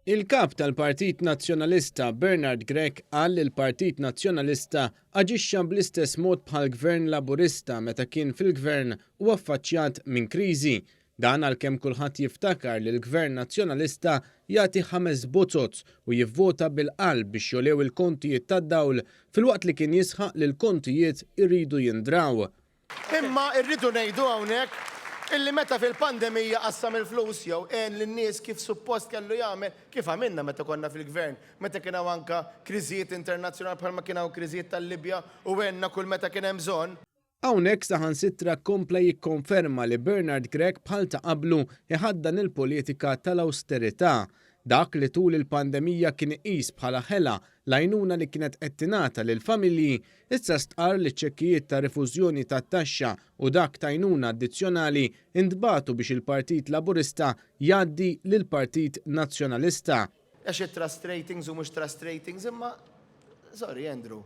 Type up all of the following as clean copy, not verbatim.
Il-Kap tal-Partit Nazzjonalista Bernard Grech qal li l-Partit Nazzjonalista aġixxa bl-istess mod bħall-Gvern Laburista meta kien fil-Gvern u affaċċjat minn kriżi. Dan għalkemm kulħadd jiftakar li l-Gvern Nazzjonalista jagħti ħames bozoz u jivvota bil-qalb biex jogħlew il-kontijiet tad-dawl filwaqt li kien jisħaq li l-kontijiet iridu jindraw. Imma rridu ngħidu hawnhekk illi meta fil-pandemija qassam il-flus jew għen lin-nies kif suppost kellu jagħmel, kif għamilna meta konna fil-Gvern, meta kien hawn anke kriżijiet internazzjonali bħalma kien hawn kriżijiet tal-Libja u għenna kull meta kien hemm bżonn. Hawnhekk saħansitra kompla jikkonferma li Bernard Grech bħal ta' qablu iħaddan il-politika tal-awsterità. Dak li tul il-pandemija kien iqis bħala ħela l-għajnuna li kienet qed tingħata lill-familji, issa stqarr li ċ-ċekkijiet ta' rifużjoni tat-taxxa u dak ta' għajnuna addizzjonali ntbagħtu biex il-Partit Laburista jgħaddi lill-Partit Nazzjonalista. Għax it-trust ratings u mhux trust ratings imma sorry Andrew,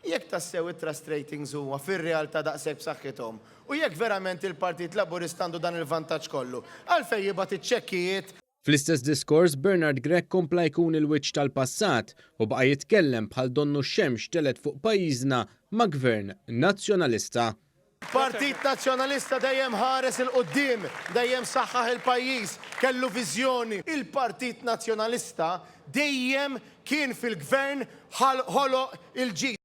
jekk tassew it-trust ratings huwa fir-realtà daqshekk b'saħħithom u jekk verament il-Partit Laburista għandu dan il-vantaġġ kollu, għalfejn jibgħat iċ-ċekkijiet? Fl-istess diskors, Bernard Grech kompla jkun il-wiċċ tal-passat u baqa' jitkellem bħal donnu x-xemx telgħet fuq pajjiżna ma' Gvern Nazzjonalista. Partit Nazzjonalista dejjem ħares 'il quddiem, dejjem saħħaħ il-pajjiż, kellu viżjoni. Il-Partit Nazzjonalista dejjem kien fil-Gvern ħoloq il-ġid.